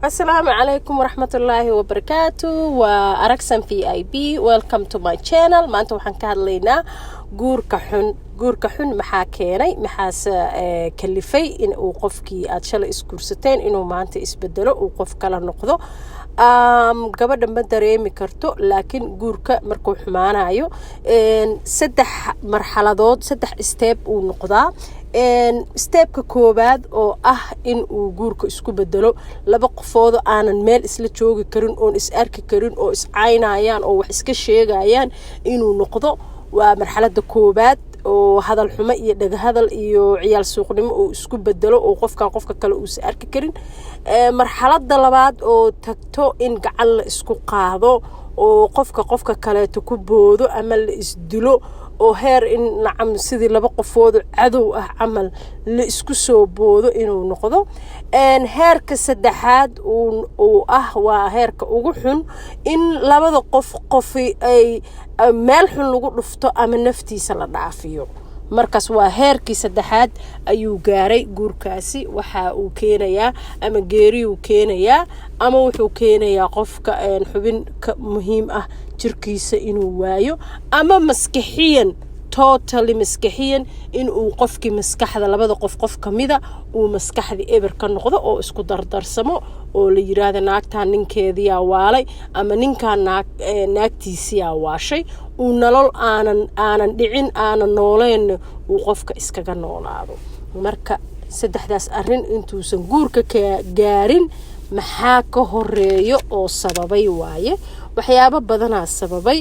Asalaamu calaykum waraxmatullaahi wabarakaatu. Waa Aragsan VIP. Welcome to my channel. Maanta waxaan ka hadlaynaa guurka xun. Guurka xun maxaa keenay? Maxaase kalifay in uu qofkii aad shalay isguursateen inuu maanta isbedelo, uu qof kala noqdo? Gabadha ma dareemi karto, laakiin guurka markuu xumaanayo saddex marxaladood, saddex step uu noqdaa. Step-ka koowaad oo ah in uu guurka isku bedelo laba qofoodo aanan meel isla joogi karin, oon is arki karin, oo is caynayaan oo wax iska sheegayaan inuu noqdo, waa marxalada koowaad, oo hadal xumo iyo dhagahadal iyo ciyaal suuqnimo uu isku bedelo, oo qofkan qofka kale uusa arki karin. Marxalada labaad oo tagto in gacan la isku qaado, oo qofka qofka kaleeto ku boodo ama la isdilo, oo heer in nacam sidii laba qofoodo cadow ah camal la isku soo boodo inuu noqdo. Heerka saddexaad uu ah waa heerka ugu xun, in labada qof qofi ay meel xun lagu dhufto ama naftiisa la dhaafiyo. Markaas waa heerkii saddexaad ayuu gaaray guurkaasi. Waxa uu keenayaa ama geeriyuu keenayaa ama wuxuu keenayaa qofka xubin ka muhiim ah jirkiisa inuu waayo, ama maskaxiyan, totally maskaxiyan, inuu qofkii maskaxda labada qof qof kamida uu maskaxdii eber ka noqdo oo isku dardarsamo, oo la yiraahdo naagtan ninkeediyaa waalay ama ninkan naagtiisiyaa waashay, uu nolol aanan dhicin, aanan nooleyn uu qofka iskaga noolaado. Marka saddexdaas arrin intuusan guurka gaarin maxaa ka horeeyo oo sababay waaye? Waxyaabo badanaa sababay.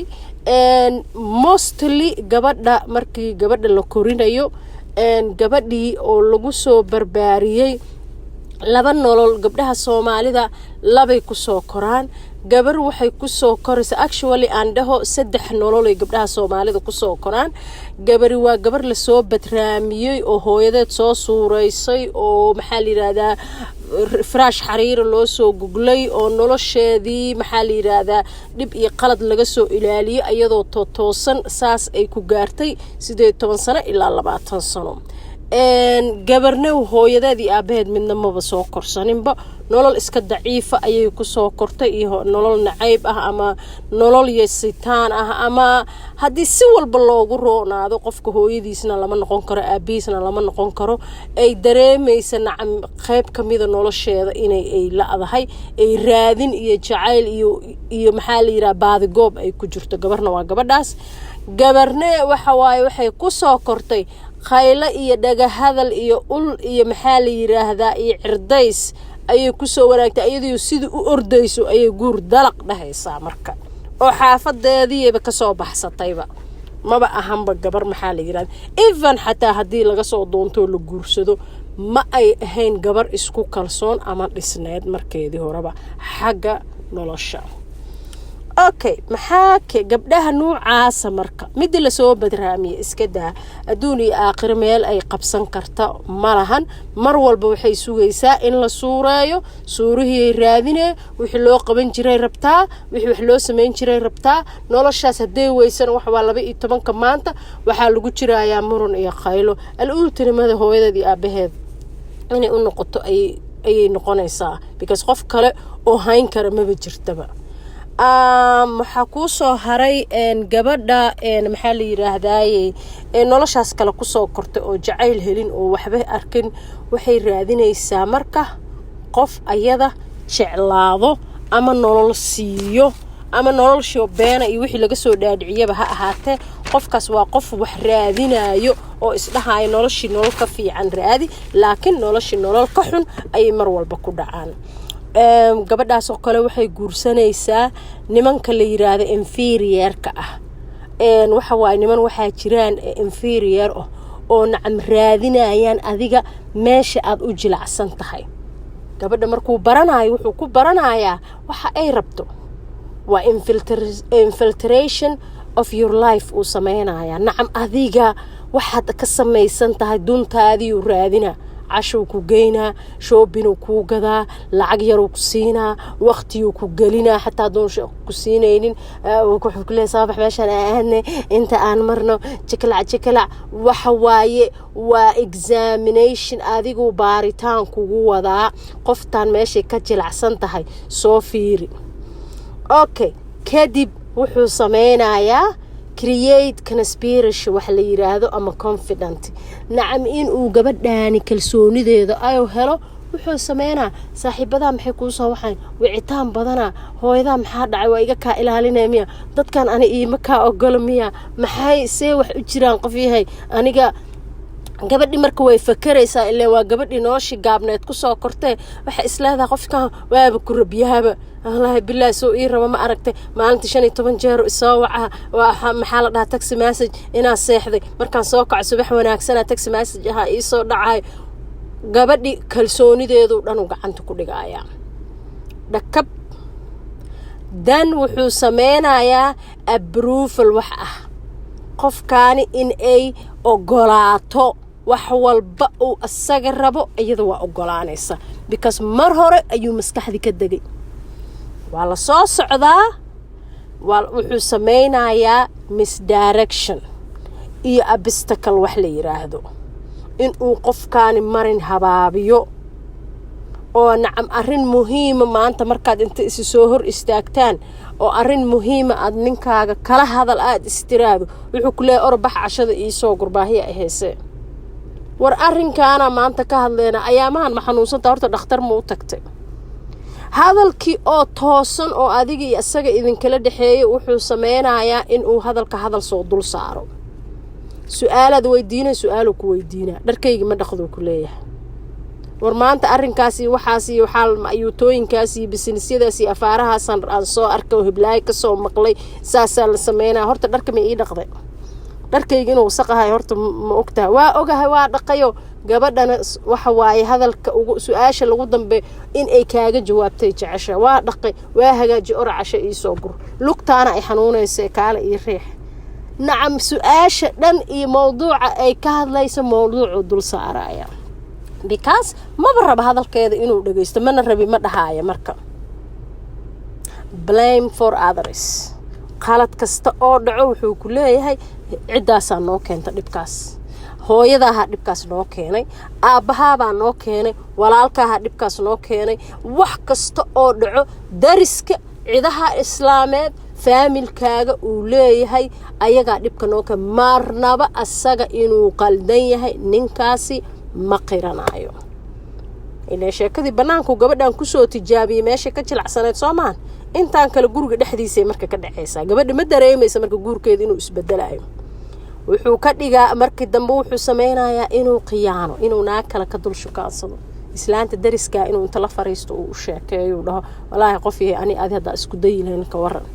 Mostly gabadha, markii gabadha la korinayo, gabadhii oo lagu soo barbaariyey laba nolol. Gabdhaha Soomaalida labay kusoo koraan. Gabar waxay kusoo koraysa, actually aan dhaho, saddex nololay gabdhaha Soomaalida kusoo koraan. Gabari waa gabar lasoo badraamiyey oo hooyadeed soo suureysay, oo maxaa la yidhaahdaa, firaash xariira loo soo guglay, oo nolosheedii maxaa la yidhaahdaa, dhib iyo qalad laga soo ilaaliyey, iyadoo totoosan saas ay ku gaartay 18 sano ilaa 20 sano. Gabarna hooyadeed iyo aabaheed midna maba soo korsaninba, nolol iska daciifa ayay kusoo kortay iyo nolol nacayb ah ama nolol yasitaan ah, ama haddii si walba loogu roonaado qofka hooyadiisna lama noqon karo, aabihiisna lama noqon karo. Ay dareemaysa nacam qeyb kamida nolosheeda inay ay la-dahay, ay raadin iyo jacayl iyo maxaa la yidhaha, baadigoob ay ku jirto. Gabarna waa gabadhaas. Gabarne waxa waaye waxay kusoo kortay khaylo iyo dhagahadal iyo ul iyo maxaa la yiraahdaa iyo cirdays ayay kusoo wanaagtay. Iyadoo sidii u ordayso ayay guur dalaq dhahaysaa marka, oo xaafadeediiba kasoo baxsatayba. Maba ahanba gabar maxaa la yirahda, even xataa haddii laga soo doontoo la guursado, ma ay ahayn gabar isku kalsoon ama dhisneed markeedii horeba xagga nolosha. Okay, maxaa ke gabdhaha nuucaasa marka midii lasoo badraamiyey iska daa, adduun iyo aakhiro meel ay qabsan karta ma lahan. Mar walba waxay sugaysaa in la suureeyo. Suurihii raadinee, wixii loo qaban jiray rabtaa, wixii wax loo sameyn jiray rabtaa. Noloshaas haddee weysana wax waa 12-ka maanta waxaa lagu jirayaa murun iyo khaylo. Al-uultinimada hooyadeed iyo aabaheed inay u noqoto ayay noqonaysaa, because qof kale oo hayn kara maba jirtaba. Waxaa kuu soo haray gabadha maxaa la yiraahdaaye, noloshaas kale kusoo kortay oo jacayl helin oo waxba arkin. Waxay raadinaysaa marka qof ayada jeclaado ama nolol siiyo ama noloshoo beena iyo wixii laga soo dhaadhiciyaba ha ahaatee. Qofkaas waa qof wax raadinayo oo isdhahayo noloshii nolol ka fiican raadi, laakiin noloshii nolol ka xun ayay mar walba ku dhacaan. Gabadhaas oo kale waxay guursanaysaa nimanka la yiraahdo inferior-ka ah. Waxa waaye niman waxaa jiraan inferior ah oo nacam raadinayaan adiga meesha aad u jilacsan tahay. Gabadha markuu baranayo, wuxuu ku baranayaa waxa ay rabto. Waa infiltration of your life uu sameynayaa. Nacam adiga waxaad ka samaysan tahay duntaadiiyuu raadina. Cashuu ku geynaa, shopping uu kuu gadaa, lacag yaruu ku siinaa, waqtiyuu ku gelinaa. Xataa haduun ku siinaynin, wuxuu ku leeyahay, "Soo bax, meeshaan aadne, inta aan marno." Jikalac jikalac waxa waaye, waa examination, adigu baaritaan kugu wadaa. Qoftaan meeshay ka jilacsan tahay soo fiiri. Okay, kadib wuxuu sameynayaa create conspiracy wax la yiraahdo ama confident. Nacam, inuu gabadhaani kalsoonideeda ay helo. Wuxuu sameynaa, "Saaxiibadaa maxay kuu soo waxaan wicitaan badanaa? Hooyadaa maxaa dhacay? Waa iga kaa ilaalinaya miya? Dadkan ani iima kaa ogolo miya? Maxay see wax u jiraan?" Qof yahay aniga. Gabadhi marka way fakeraysaa, ileen waa gabadhii noloshii gaabneed kusoo kortee. Waxay isleedahay, "Qofkan waaba ku rabyahaba, wallaahi bilaahi, soo ii raba ma aragtay? Maalintii 15 jeero isoo waca. Waa maxaa la dhahaa, text message inaan seexday, markaan soo kaco, subax wanaagsana text message ahaa iisoo dhacayo." Gabadhi kalsoonideedu dhan uu gacanta ku dhigayaa dhakab. Dan wuxuu sameynayaa approval wax ah, qofkaani in ay ogolaato wax walba uu asaga rabo. Iyada waa ogolaanaysa, because mar hore ayuu maskaxdii ka degay. Waa la soo socdaa. Wuxuu sameynayaa misdirection iyo obstacle wax la yiraahdo, inuu qofkaani marin habaabiyo. Oo nacam, arrin muhiima maanta markaad inta isi soo hor istaagtaan oo arrin muhiima aad ninkaaga kala hadal aada istiraado, wuxuu ku leeyahy, "Orbax, cashada iisoo gurbaahiya aheese. War arrinkaana maanta ka hadleyna. Ayaamahan ma xanuunsanta? Horta dhakhtar ma u tagtay?" Hadalkii oo toosan oo adiga iyo isaga idinkala dhexeeyay, wuxuu sameynayaa inuu hadalka hadal soo dul saaro. Su-aalaad weydiina, su-aaluu ku weydiinaa. "Dharkaygi ma dhaqduu?" ku leeyahay. "War maanta arrinkaas iyo waxaas iyo waxaa, ayuutooyinkaas iyo businessyadaas iyo afaarahaasaan aan soo arkay oo hiblaayo kasoo maqlay, saasaa la sameynaya. Horta dharka ma ii dhaqday? Dharkayga inuu wasaq ahay horta ma ogtahay?" "Waa ogahay, waa dhaqayo." Gabadhana waxa waaye, hadalka ugu su-aasha lagu dambeeyo in ay kaaga jawaabtay jecesha. "Waa dhaqay, waa hagaaji. Ora, casho iisoo gur. Lugtaana ay xanuunaysa, kaale iyo riix." Nacam, su-aasha dhan iyo mowduuca ay ka hadlayso mowduucuu dul saaraya, because maba raba hadalkeeda inuu dhageysto, mana rabi, ma dhahaaya. Marka blame for others, qalad kasta oo dhaco wuxuu ku leeyahay, "Ciddaasaa noo keenta dhibkaas. Hooyadaahaa dhibkaas noo keenay, aabbahaabaa noo keenay, walaalkaahaa dhibkaas noo keenay." Wax kasta oo dhaco, dariska, cidaha islaameed, faamilkaaga uu leeyahay, ayagaa dhibka noo keenay. Marnaba asaga inuu qaldan yahay ninkaasi ma qiranayo. Ilaa sheekadii bannaanku gabadhan kusoo tijaabiyey meeshay ka jilacsaneyd soo maahan. Intaan kale guriga dhexdiisay marka ka dhexaysaa. Gabadha ma dareemaysa marka guurkeeda inuu isbedelayo. Wuxuu ka dhigaa markii dambe, wuxuu sameynayaa inuu khiyaano, inuu naag kale ka dul shukaansado, islaanta dariskaa inuu inta la fariisto uu u sheekeeyo, dhaho, "Walaahi qof yahay, ani adi haddaa isku dayi lahayn, ka waran?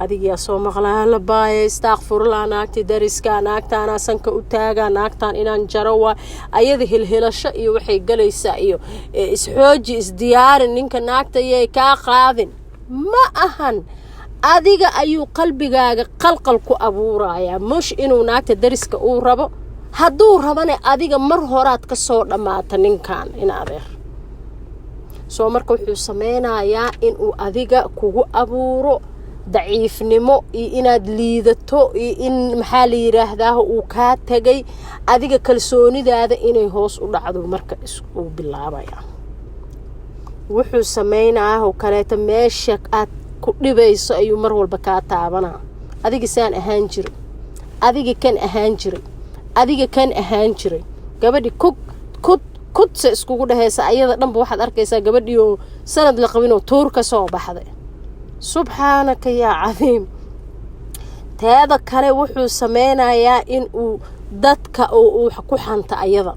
Adigiyaa soo maqlaa la baaya, istaaqfurlaa, naagtii dariskaa, naagtaanaa sanka u taagaa, naagtaan inaan jaro." Waa ayada hilhilasho iyo waxay galaysaa iyo isxooji, isdiyaarin. Ninka naagta yay kaa qaadin ma ahan, adiga ayuu qalbigaaga qalqal ku abuurayaa. Mush inuu naagta dariska uu rabo, hadduu rabana adiga mar horaad ka soo dhammaata ninkan in adeer soo. Marka wuxuu sameynayaa inuu adiga kugu abuuro daciifnimo iyo inaad liidato iyo in maxaa la yiraahdaa uu kaa tegay, adiga kalsoonidaada inay hoos u dhacdo. Marka uu bilaabaya, wuxuu sameynayaa oo kaleeto, meesha aad ku dhibayso ayuu mar walba kaa taabanaa. "Adiga saan ahaan jiray, adiga kan ahaan jiray, adiga kan ahaan jiray." Gabadhi kug kud kudse iskugu dhehaysa ayada dhanba. Waxaad arkaysaa gabadhii oo sanad la qabinoo tuur ka soo baxday. Subxaanaka yaa cadiim. Teeda kale, wuxuu sameynayaa in uu dadka uu ku xanta ayada,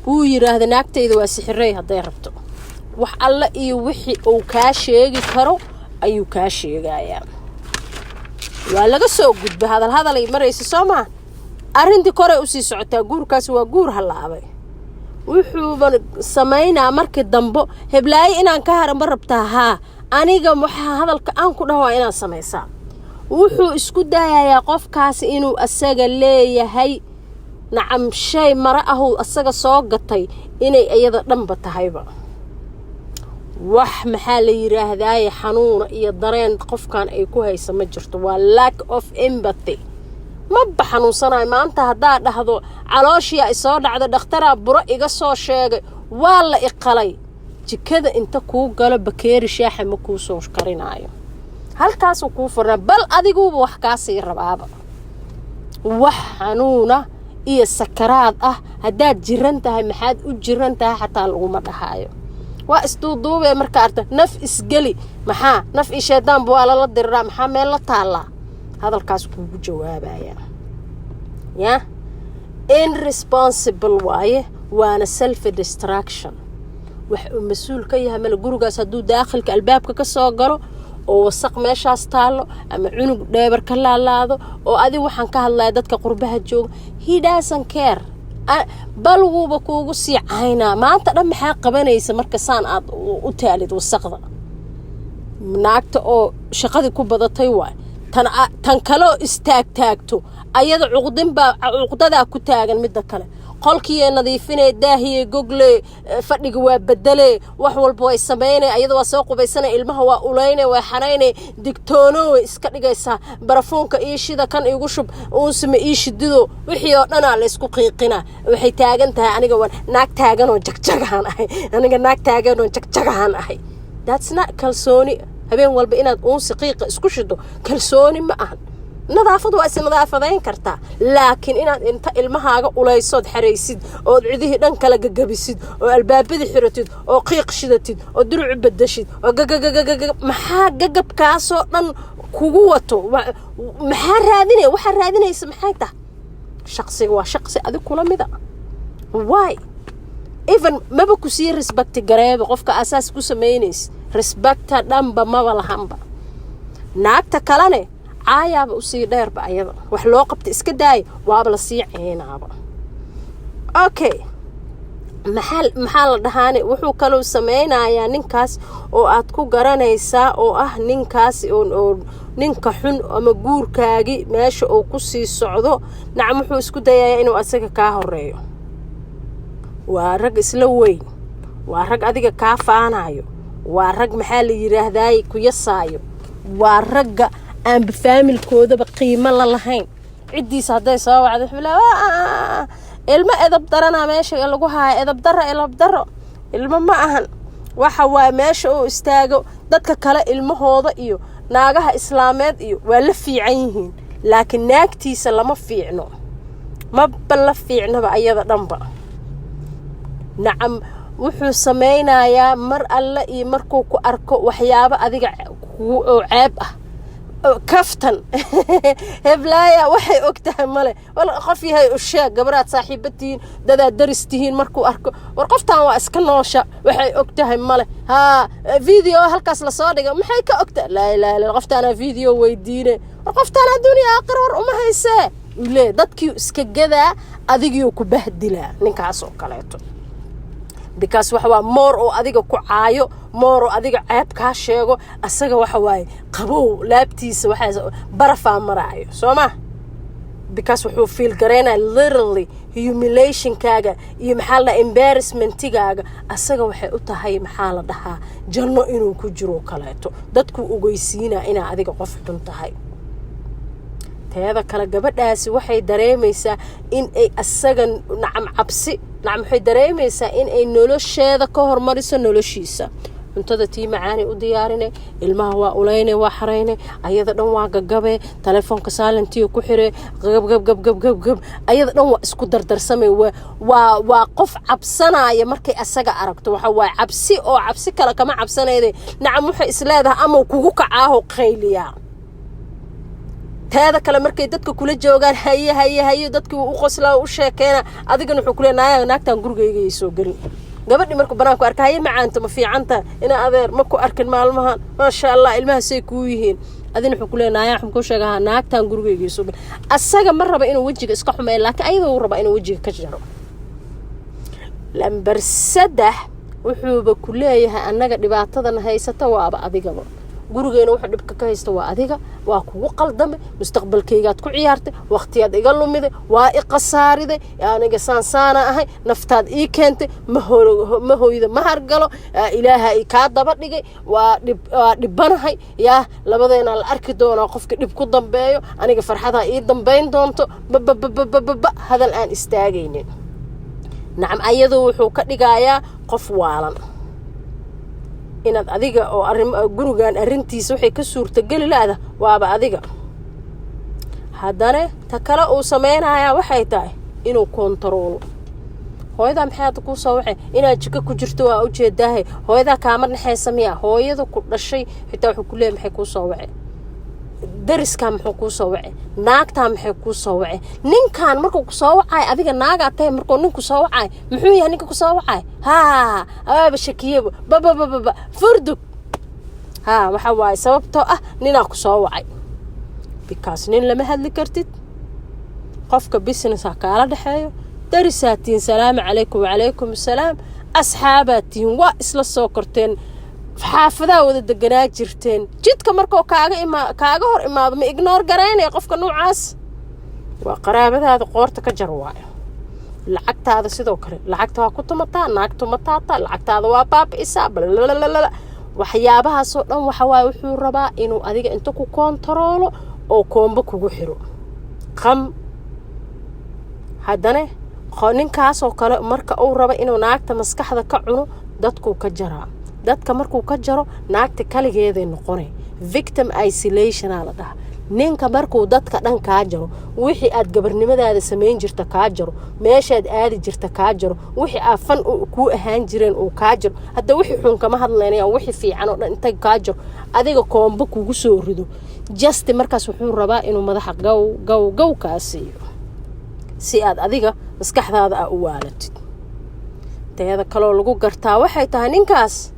uu yiraahdo, "Naagtayda waa sixirey." Hadday rabto, wax alle iyo wixii uu kaa sheegi karo ayuu kaa sheegayaa. Waa laga soo gudbay, hadal hadalay maraysa soo maa. Arrintii koray usii socotaa. Guurkaasi waa guur hallaabay. Wuxuuba samaynaa markii dambo, "Heblaayo inaan ka hara ma rabtaa? Haa, aniga waxaa hadalka aan ku dhaho waa inaad samaysaa." Wuxuu isku dayayaa qofkaasi inuu asaga leeyahay. Nacam, shay mara ahuu asaga soo gatay inay iyada dhanba tahayba. Wax, maxaa la yiraahdaaye, xanuuna iyo dareen qofkan ay ku haysa ma jirto. Waa lack of empathy. Maba xanuunsanayo. Maanta haddaa dhahdo calooshiyaa isoo dhacda, dhakhtaraa buro iga soo sheegay, waa la iqalay, jikada inta kuu galo bakeeri shaaxa ma kuu soo karinaayo. Halkaasuu kuu furnaa, bal adiguuba wax kaasii rabaaba. Wax xanuuna iyo sakaraad ah haddaad jiran tahay, maxaad u jiran tahay xataa laguma dhahaayo. Waa isduuduubee marka arta naf isgeli. Maxaa naf iyo shaydaanba waa lala diriraa? Maxaa meel la taallaa? Hadalkaas kuugu jawaabaya ya irresponsible waaye, waana self destruction. Wax uu mas-uul ka yahay male gurigaas. Hadduu daakhilka albaabka ka soo galo oo wasaq meeshaas taallo ama cunug dheebar ka laalaado, oo adig waxaan ka hadlaya dadka qurbaha jooga, he doesn't care, bal wuuba kuugu sii caynaa. Maanta dhan maxaa qabanaysa marka saan aad u taalid wasaqda? Naagta oo shaqadii ku badatay waay. Tan kaloo istaagtaagto ayada cuqdinbaa, cuqdadaa ku taagan. Midda kale, qolkiiyay nadiifinay, daahiyey, gogle, fadhiga waa bedele, wax walba way samaynay. Ayada waa soo qubaysanay, ilmaha waa ulaynay, waa xanaynay, digtoono way iska dhigaysaa. Barafuunka ii shida, kan igu shub, uunsima ii shidido, wixii oo dhanaa laysku qiiqina. Waxay taagan tahay, aniga waa naag taaganoo jagjagahan ahay, aniga naag taaganoo jagjagahan ahay. That's not kalsooni. Habeen walba inaad uunsi qiiqa isku shido kalsooni ma ahan. Nadaafad waa is nadaafadayn kartaa, laakiin inaad inta ilmahaaga ulaysood xaraysid, ood cidihii dhan kala gagabisid, oo albaabadii xiratid, oo qiiq shidatid, oo duruc bedeshid, oo gagagagagaga, maxaa gagabkaasoo dhan kugu wato? Maxaa raadinaya? Waxaa raadinaysa maxay tahay? Shaqsiga waa shaqsi adig kula mida. Why even maba ku sii respect gareeba qofka asaas ku samaynaysa? Respecta dhanba maba lahanba. Naagta kalene caayaaba usii dheerba. Ayada wax loo qabta iska daaya, waaba lasii ceynaaba. Okay, maxaa la dhahaane? Wuxuu kaloo sameynayaa ninkaas oo aad ku garanaysaa, oo ah ninkaas oo ninka xun ama guurkaagi meesha uu ku sii socdo. Nacam, wuxuu isku dayayaa inuu asaga kaa horeeyo. Waa rag isla weyn, waa rag adiga kaa faanayo, waa rag, maxaa la yiraahdaay, ku yasaayo. Waa ragga aanba faamilkoodaba qiimo la lahayn. Ciddiisa hadday soo wacdo, wuxuu leeyahay, ilmo edab darana meesha lagu haayo, edab daro, edab daro, ilmo ma ahan. Waxa waaye meesha uu istaago, dadka kale ilmahooda iyo naagaha islaameed iyo waa la fiican yihiin, laakiin naagtiisa lama fiicno, maba la fiicnaba ayada dhanba. Nacam, wuxuu sameynayaa mar alle iyo markuu ku arko waxyaabo adiga oo ceeb ah, kaftan, heblaaya waxay og tahay male. Wal qof yahay u sheeg, gabaraad saaxiiba tihiin, dadaad daris tihiin, markuu arko, war qoftan waa iska noosha, waxay og tahay male. Haa, video halkaas lasoo dhiga, maxay ka og tahay? Laa ilaaha illa, qoftaanaa video weydiine. War qoftaan adduunya aakhira war uma haysee ule. Dadkii iska gadaa, adigiiu ku bahdilaa ninkaas oo kaleeto, because waxa waa moor oo adiga ku caayo, moor oo adiga ceeb kaa sheego. Asaga waxa waaye qabow, laabtiisa waxaa barafaa maraayo, soo ma? Because wuxuu feel garaynaya literally humiliationkaaga iyo, maxaa la dhahaa, embarrassmentigaaga. Asaga waxay u tahay, maxaa la dhahaa, janno inuu ku jiro kaleeto. Dadkuu ogeysiinaa inaa adiga qof xun tahay. Teeda kale, gabadhaasi waxay dareemaysaa in ay asaga, nacam, cabsi. Nacam, waxay dareemaysaa in ay nolosheeda ka hormariso noloshiisa. Cuntada tii macaanay u diyaarinay, ilmaha waa ulayne, waa xaraynay, ayada dhan waa gagabe, telefoonka silentiga ku xire, gabgabgabgabgab, ayada dhan waa isku dardarsamay. Waa qof cabsanaya markay asaga aragto. Waxa waaye cabsi oo cabsi kale kama cabsanayda. Nacam, waxay isleedahay ama kugu kacaaho qayliyaa. Teeda kale, markay dadka kula joogaan, haye haye haye, dadkii wuu u qoslaa, u sheekeena, adigana wuxuu kuleeya, naaya, naagtan gurigayga soo gelin. Gabadhii markuu banaanku arka, haye macaanto, ma fiicanta, ina adeer, ma ku arkin maalmahan, maasha Allah, ilmaha say kuu yihiin? Adina wuxuu kuleeya, naaya, waxaan kuu sheegahaa, naagtan gurigayga soo gelin. Asaga ma raba inuu wejiga iska xumeeyo, laakiin ayadoo uu rabaa inuu wejiga ka jaro. Lambar 3, wuxuuba ku leeyahay, annaga dhibaatadan haysata waaba adigaba. Gurigeena wuxuu dhibka ka haysta waa adiga, waa kugu qaldamay, mustaqbalkaygaad ku ciyaartay, waqtiyaad iga lumiday, waa i qasaariday, aniga saan saana ahay, naftaad ii keentay, ma hoyda, ma hargalo, Ilaaha i kaa daba dhigay, waa dhib, waa dhibanahay. Yaa labadeena la arki doonaa qofka dhib ku dambeeyo. Aniga farxadaa ii dambayn doonto. Babababababa, hadal aan istaagaynin. Nacam, ayadoo wuxuu ka dhigayaa qof waalan inaad adiga oo arrin gurigan arrintiisa waxay ka suurtageli laada waaba adiga. Haddana ta kale uu sameynayaa waxay tahay inuu kontaroolo. Hooyadaa maxay hadda kuu soo waxay? Inaad jiko ku jirto waa ujeedaahay. Hooyadaa kaama naxaysa miya? Hooyada ku dhashay xitaa wuxuu ku leeyahy, maxay kuu soo wacay? Dariskaa muxuu kuu soo wacay? Naagtaa maxay kuu soo wacay? Ninkan markuu kusoo wacay, adiga naagaa tahay, markuu ninku soo wacay, muxuu yahay ninka kusoo wacay? Haa, abaaba shakiyaba, bababababa, furdug. Haa, waxa waaye sababtoo ah ninaa kusoo wacay, because nin lama hadli kartid. Qofka business ha kaala dhexeeyo, darisaa tihiin, salaamu calaykum, wacalaykum asalaam, asxaabaa tihiin, waa isla soo korteen, xaafadaha wada deganaa jirteen, jidka markuu kaaga hor imaado, ma ignore garaynaya qofka noocaas? Waa qaraabadaada qoorta ka jar waayo. Lacagtaada sidoo kale, lacagta waa ku tumataa, naag tumataata, lacagtaada waa baabi'isaa, balalalala, waxyaabahaasoo dhan. Waxa waaye wuxuu rabaa inuu adiga inta ku koontaroolo oo koombo kugu xiro qam. Haddana ninkaasoo kale marka uu rabo inuu naagta maskaxda ka cuno, dadkuu ka jaraa. Dadka markuu ka jaro, naagta kaligeeday noqonay. Victim isolation-aa la dhahaa. Ninka markuu dadka dhan kaa jaro, wixii aad gabarnimadaada samayn jirta kaa jaro, meeshaad aadi jirta kaa jaro, wixii aad fun kuu ahaan jireen uu kaa jaro. Hadda wixii xun kama hadlaynaya, wixii fiican oo dhan inta kaa jaro, adiga koombo kugu soo rido. Just markaas wuxuu rabaa inuu madaxa gaw gaw gaw kaa siiyo si aad adiga maskaxdaada aa u waalatid. Teeda kaloo lagu gartaa waxay tahay, ninkaas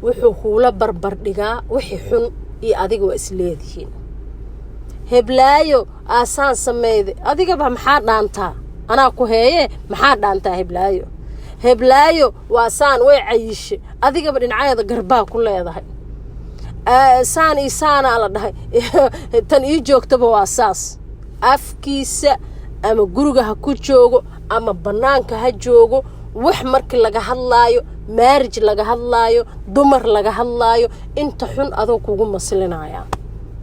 wuxuu kuula barbar dhigaa wixii xun iyo adiga waa isleedihiin. Heblaayo aasaan sameyday, adigaba maxaa dhaantaa? Anaa ku heeye, maxaa dhaantaa heblaayo? Heblaayo waa saan, way cayishe, adigaba dhinacadeeda garbaa ku leedahay. Saan iyo saanaa la dhahay, tan ii joogtaba waa saas. Afkiisa ama guriga ha ku joogo ama bannaanka ha joogo, wax markii laga hadlaayo, marriage laga hadlaayo, dumar laga hadlaayo, inta xun adoo kugu maslinaya,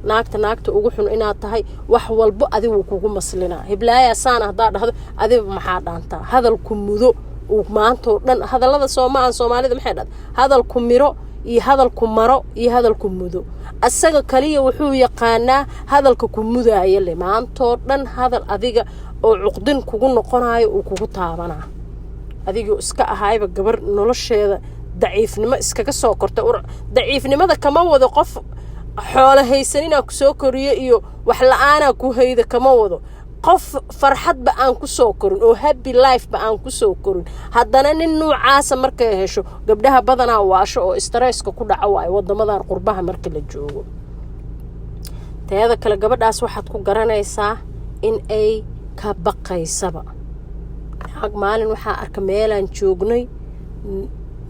naagta naagta ugu xun inaad tahay, wax walbo adigu kugu maslinaa. Hiblaayaa saana haddaa dhahdo, adiba maxaa dhaantaa? Hadalku mudo uu maantoo dhan hadallada soomahan. Soomaalida maxay dhahda? Hadalku miro iyo hadalku maro iyo hadalku mudo. Asaga kaliya wuxuu yaqaanaa hadalka ku mudaaya le. Maantoo dhan hadal adiga oo cuqdin kugu noqonayo uu kugu taabanaa. Adigoo iska ahayba gabar nolosheeda daciifnimo iskaga soo kortay. Daciifnimada kama wado qof xoolo haysaninaa ku soo koriyo iyo wax la-aanaa ku hayda, kama wado. Qof farxadba aan ku soo korin oo happy life-ba aan ku soo korin, haddana nin nuucaasa markay hesho, gabdhaha badanaa waasho oo stress-ka ku dhaco waayo wadamadan qurbaha marka la joogo. Teeda kale, gabadhaas waxaad ku garanaysaa in ay ka baqaysaba. Naag maalin waxaa arka meelaan joognay,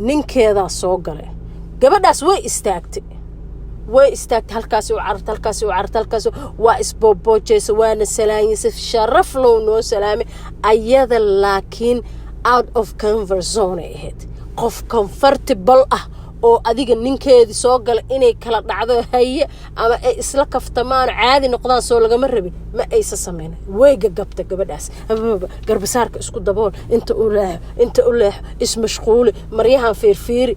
ninkeedaa soo galay. Gabadhaas way istaagtay, way istaagtay, halkaasi u carartay, halkaasi u carartay, halkaasi waa isbooboojeysa, waana salaanyaysa, sharaf low noo salaamay ayada. Laakiin out of comfort zone ay ahayd, qof comfortable ah oo adiga ninkeedii soo gala inay kala dhacdo haye ama ay isla kaftamaan, caadi noqdaan, soo lagama rabin. Ma aysa sameyn, way gagabta gabadhaas. Garbasaarka isku dabool, inta u leexo, inta u leexo, ismashquuli, maryahan fiirfiiri.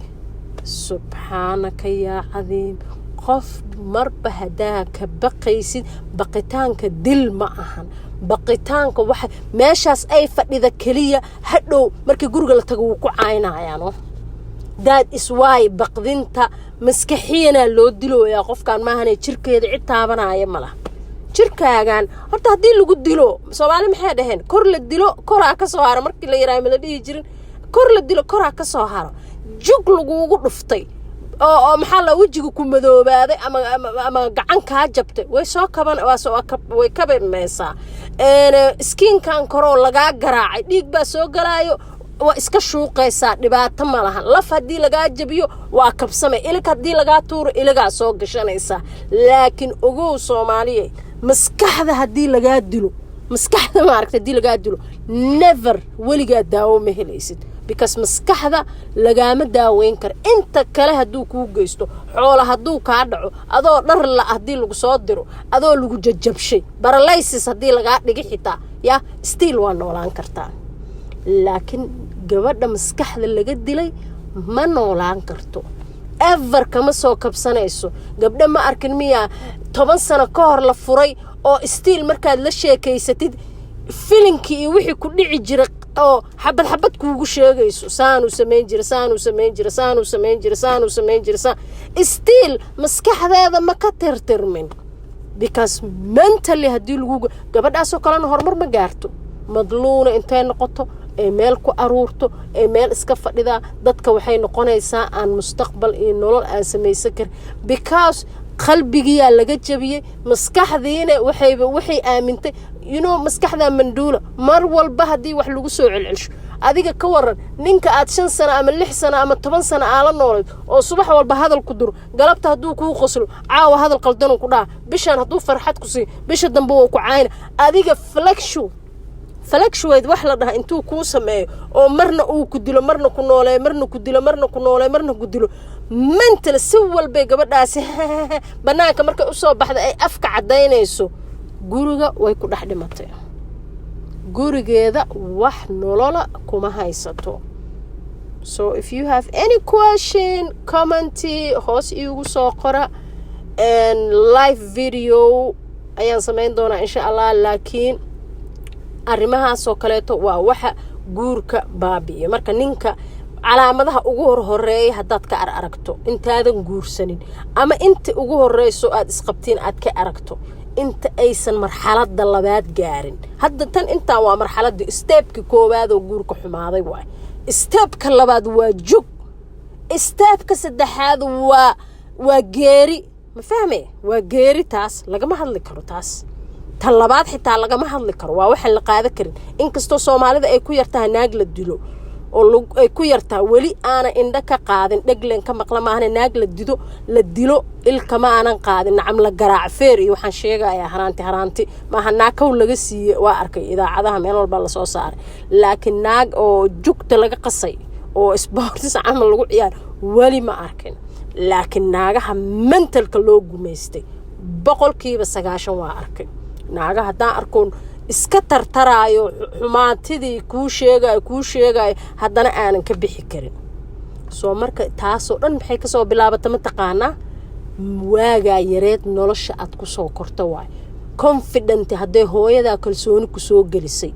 Subxaanaka yaa cadiim! Qof marba haddaa ka baqaysid, baqitaanka dil ma ahan. Baqitaanka waxa meeshaas ay fadhida keliya, hadhow markii guriga la tago wuu ku caynayaano. That is why baqdinta maskaxiyanaa loo dilooyaa qofkan, maahane jirkeeda cid taabanaya ma laha. Jirkaagan horta haddii lagu dilo, Soomaali maxay dhaheen? Kor la dilo koraa ka soo haro. Markii la yaraay ma la dhihi jirin, kor la dilo koraa ka soo haro? Jug lagugu dhuftay oo maxaa la wejiga ku madoobaaday ama gacan kaa jabtay, way soo kaban, way kabanmaysaa. Skin-kan koroo lagaa garaacay, dhiig baa soo galaayo. Waa iska shuuqaysaa, dhibaato ma lahan. Laf haddii lagaa jabiyo, waa kabsame. Ilig haddii lagaa tuuro, iligaa soo gashanaysaa. Laakiin ogow, Soomaaliya, maskaxda haddii lagaa dilo, maskaxda maaragta haddii lagaa dilo, never, weligaa daawo ma helaysid, because maskaxda lagaama daaweyn karo. Inta kale hadduu kuu geysto, xoola hadduu kaa dhaco, adoo dhar la haddii lagu soo diro, adoo lagu jajabshay, paralysis haddii lagaa dhigi xitaa, ya still waa noolaan kartaa. Laakiin gabadha maskaxda laga dilay ma noolaan karto, ever kama soo kabsanayso. Gabdho ma arkin miyaa 10 sano ka hor la furay oo still markaad la sheekaysatid filinkii iyo wixii ku dhici jira oo xabad xabad kuugu sheegayso? Saanuu samayn jira, saanuu samayn jira, saanuu samayn jira, saanuu samayn jira, saan. Still maskaxdeeda ma ka tirtirmin, because mentally haddii lagu gabadhaasoo kalena horumar ma gaarto. Madluuna intay noqoto ay meel ku aruurto, ay meel iska fadhidaa, dadka waxay noqonaysaa aan mustaqbal iyo nolol aan samaysan karin, because qalbigiyaa laga jabiyey, maskaxdiina waxay aamintay. Maskaxdaa mandhuula mar walba haddii wax lagu soo celcelsho. Adiga ka waran ninka aad 5 sano ama 6 sano ama 10 sano aala noolayd oo subax walba hadal ku duro, galabta hadduu kuu qoslo, caawa hadal qaldanuu ku dhaha, bishaan hadduu farxad ku siiyo, bisha dambe wuu ku caayna? Adiga fluctuate wax la dhaha intuu kuu sameeyo oo marna uu ku dilo, marna ku nooleeyo, marna ku dilo, marna ku nooleeyo, marna ku dilo, mental si walbay gabadhaasi bannaanka markay usoo baxda ay afka caddaynayso, guriga way ku dhex dhimatay. Gurigeeda wax nolola kuma haysato. So if you have any question, comment hoos iigu soo qora. Live video ayaan samayn doonaa, insha Allah. Laakiin arrimahaasoo kaleeto waa waxa guurka baabi'iyo. Marka ninka calaamadaha ugu horhoreeya haddaad ka aragto intaadan guursanin ama inta ugu horeyso aad isqabtiin aad ka aragto, inta aysan marxaladda labaad gaarin. Hadda tan intaan waa marxaladii step-ka koowaad oo guurka xumaaday waay. Step-ka labaad waa jug. Step-ka saddexaad waa geeri. Ma fahme? Waa geeri. Taas lagama hadli karo. Taas tan labaad xitaa lagama hadli karo. Waa waxaan la qaada karin, inkastoo Soomaalida ay ku yartahay naag la dilo oo ay ku yartahay. Weli aana indho ka qaadin, dheglen ka maqla maahane, naag la dido, la dilo ilkama aanan qaadin. Nacam, la garaac feer iyo waxaan sheegayaa haraanti haraanti maaha. Naag kow laga siiyey waa arkay, idaacadaha meel walba lasoo saaray, laakiin naag oo jugta laga qasay oo sports camal lagu ciyaar weli ma arkin. Laakiin naagaha mental-ka loo gumaystay 90% waa arkay. Naaga haddaan arkoon iska tartaraayo, xumaantidii kuu sheegayo, kuu sheegayo, haddana aanan ka bixi karin. Soo marka taasoo dhan maxay kasoo bilaabata? Mataqaanaa? Waagaa yareed nolosha aad kusoo korto waay. Confident hadday hooyadaa kalsooni kusoo gelisay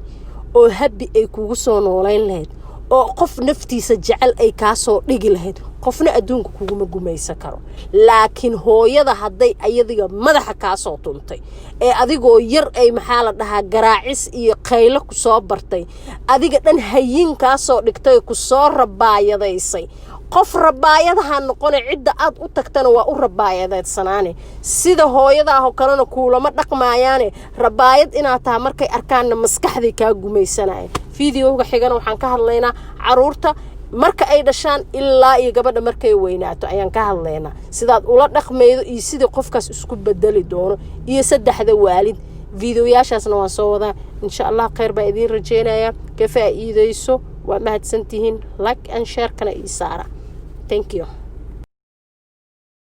oo happy ay kugu soo noolayn lahayd oo qof naftiisa jecel ay kaasoo dhigi lahayd, qofna adduunka kuguma gumaysan karo. Laakiin hooyada hadday ayadiga madaxa kaasoo tuntay ee adigoo yar ay, maxaa la dhahaa, garaacis iyo qaylo kusoo bartay, adiga dhan hayin kaasoo dhigtay, kusoo rabaayadaysay, qof rabaayadaha noqone. Cidda aad u tagtana waa u rabaayadaydsanaane. Sida hooyadaahoo kalena kuulama dhaqmaayaane. Rabaayad inaad taha markay arkaanna maskaxday kaa gumaysanaya. Video-ga xigana waxaan ka hadlaynaa caruurta marka ay dhashaan ilaa iyo gabadha markay weynaato ayaan ka hadlaynaa, sidaad ula dhaqmaydo iyo sidii qofkaas isku bedeli doono iyo saddexda waalid. Video-yaashaasna waan soo wadaa, insha Allah. Kheyr baa idiin rajeynayaa, ka faa'iideyso. Waa mahadsantihiin. Like and share-kana ii saara. Thank you.